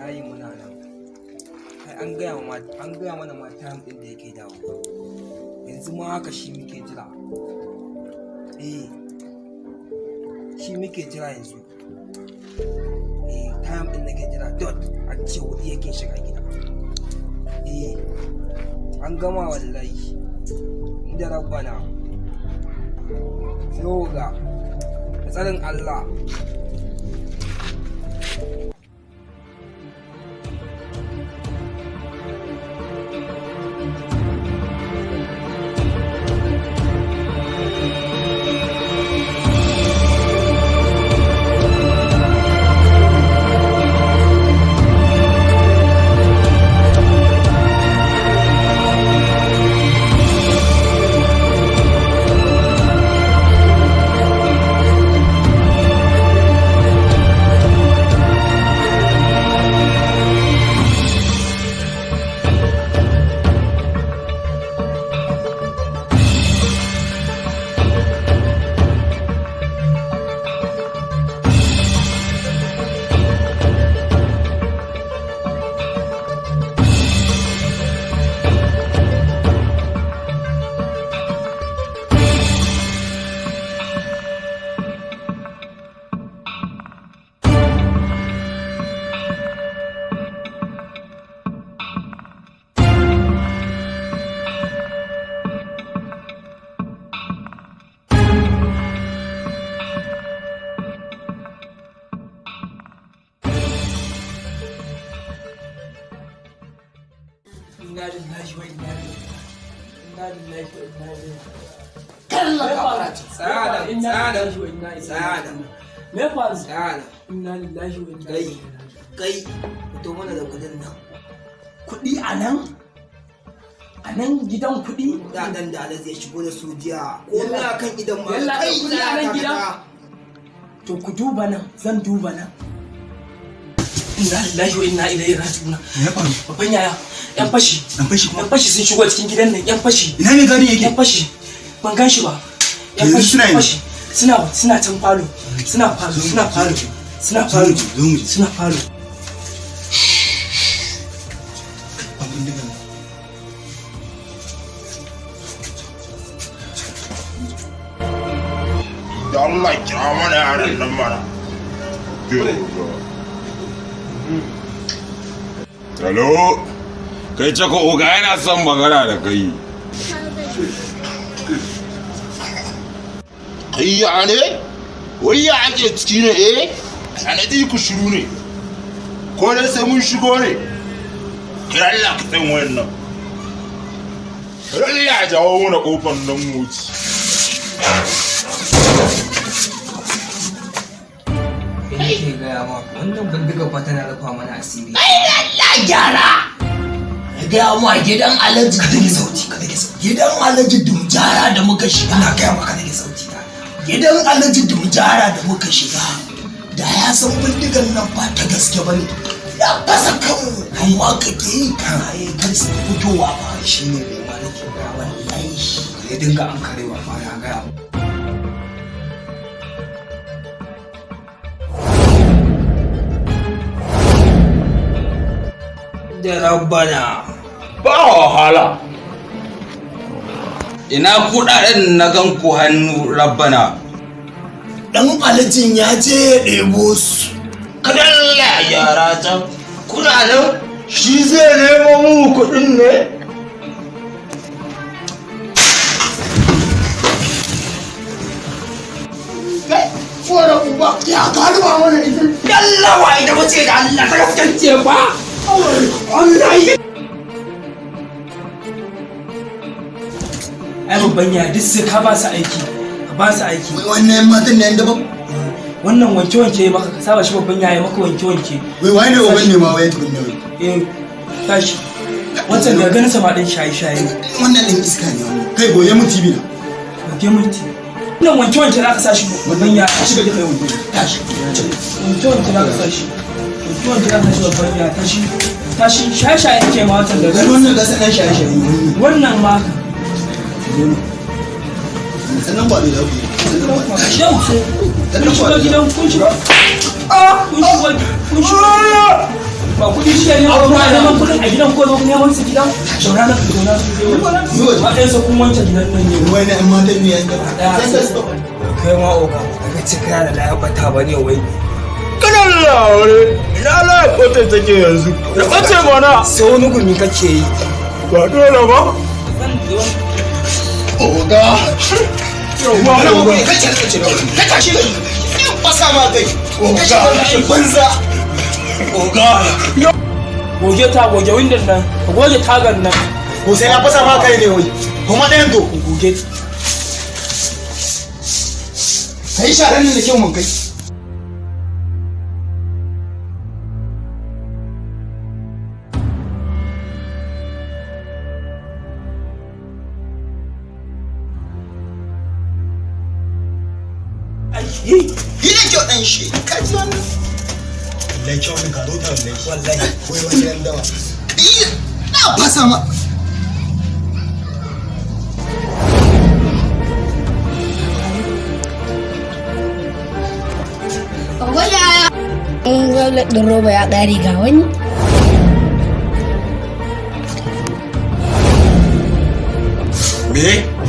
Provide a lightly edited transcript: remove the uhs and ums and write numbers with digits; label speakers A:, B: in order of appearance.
A: Wallahi muna nan. Ai an gaya ma an gaya mana ma time din da yake dawo. Yanzu ma haka shi muke jira. Eh. Shi muke jira yanzu. Eh, time din nake jira dot an ce hudu yake shiga gida. Eh. An gama wallahi. Inda rabbana. Sai ga tsarin Allah.
B: Inna lillahi wa inna ilaihi. Inna lillahi wa inna ilaihi.
C: Kalla kafara ce.
A: Tsaya nan,
B: Inna
A: tsaya nan,
B: lillahi wa inna ilaihi.
A: tsaya nan,
B: Me ya faru?
A: tsaya nan.
B: Inna lillahi wa inna
A: Kai,
B: ilaihi.
A: kai, fito mana da kudin nan.
C: Kuɗi a nan? A nan gidan kuɗi?
A: Kudaden da Alhaji ya shigo da su jiya. Ko na kan idan ma
B: Yalla,
A: kai
B: kuɗi a nan
A: tsaya
B: gida?
A: dakata.
C: To ku duba nan, zan duba nan. Inna lillahi wa inna ilaihi raji'un.
D: Me ya faru?
C: Babban yaya, yan fashi.
D: Yan fashi kuma?
C: Yan fashi sun shigo cikin gidan nan, yan fashi.
D: Ina mai gadin yake?
C: Yan fashi. Ban gan shi ba. Yan
D: Yanzu
C: fashi,
D: suna
C: yan
D: ina?
C: fashi. Suna can falo. Suna falo, suna falo. Suna
D: Zo
C: falo.
D: mu je, zo mu je.
C: Suna falo.
D: Ban bindiga nan.
E: Da Allah kira mana yaran nan mana.
F: Hello? Kai cako oga yana son magana da kai.
E: Kai ya ne? Wai ya ake ciki ne eh? A na ji ku shiru ne. Ko dai sai mun shigo ne. Kira Allah ka tsayin wayan nan.
F: Allah ya jawo mana kofar nan mu wuce.
A: Kai nake gaya ma wannan bindigar fa tana rufa mana asiri.
C: Allah gyara. Na gaya ma gidan Alhaji
A: Ka rage sauti, ka rage sauti.
C: Gidan Alhaji Dumjara da muka shiga.
A: Ina gaya maka rage sauti da.
C: Gidan Alhaji Dumjara da muka shiga. Da ya san bindigar nan ba ta gaske ba ne. Ya fasa kanmu. Amma ka ke yi kana yi kar su fitowa ba.
A: Shi ne bai ma nake gaya
C: Wallahi.
A: Ka dinga an karewa fa na gaya ma. Da rabbana.
F: Ba wahala.
G: Ina kuɗaɗen na gan ku hannu rabbana.
C: Dan Alhajin ya je ya ɗebo su.
E: Kada Allah yara can. Kuna nan shi zai nemo mu kuɗin ne?
C: Kai, fora uba ya karuwa mana ita.
A: Yalla wa ita bace da Allah ta gaskance ba. Allah yi.
B: Ai babban yaya duk sai ka ba su aiki. Ka ba su aiki.
D: Wai wannan matan ne da ba?
B: Wannan wanke-wanke maka ka saba shi babban yaya maka wanke-wanke.
D: Wai wai ne uban ne ma wai tukunna wai.
B: Eh, tashi. Wancan da ganin sama din shaye-shaye ne.
D: Wannan ɗin iska ne wannan. Kai goye mun TV na.
B: Goge minti. Wannan wanke-wanke za ka sa shi babban yaya.
D: Tashi ka je kai wanke.
B: Tashi. Wanke-wanke za ka sa shi. Wanke-wanke za ka sa shi babban yaya. Tashi. Tashi shaye-shaye yake ma wancan da
D: Kai
B: ganin.
D: wannan gasa ɗan shaye-shaye ne wannan.
B: Wannan ma haka.
D: Sannan ba da za ku yi. Sannan ba.
B: Yau sai kun shiga gidan kun shiga. Kun shiga kun shiga. Ba kun A gidan ko zo neman su gidan? Zauna na, zauna. Matsayin sa kun wancan gidan nan ne.
D: Wai na yan matan ne yan gaba.
A: Kai ma oga, kaga cika da layabata ba ne wai.
F: Kana laware, ina layar ɓace take yanzu. Da ɓace mana.
A: Sai wani gumi kake yi.
F: Ba dole ba.
D: Oga. Yawwa, kai ce ce ka tashi da in fasa ma kai. Ka shi banza.
F: Oga.
B: Goge ta, goge windon nan, ka goge tagar nan.
D: Ko sai na fasa ma kai ne wai. Kuma ɗayan to.
B: Goge.
D: Kai sharan nan da kyau mun kai.
C: Yi da kyau ɗan shi. Ka ji wannan?
D: Wallahi kyau ne ka rota wallahi. Wallahi. Wai wani yan dawa.
C: Yi na fasa ma.
H: In gwamnati ɗin roba ya ƙare, ga wani.
F: Me?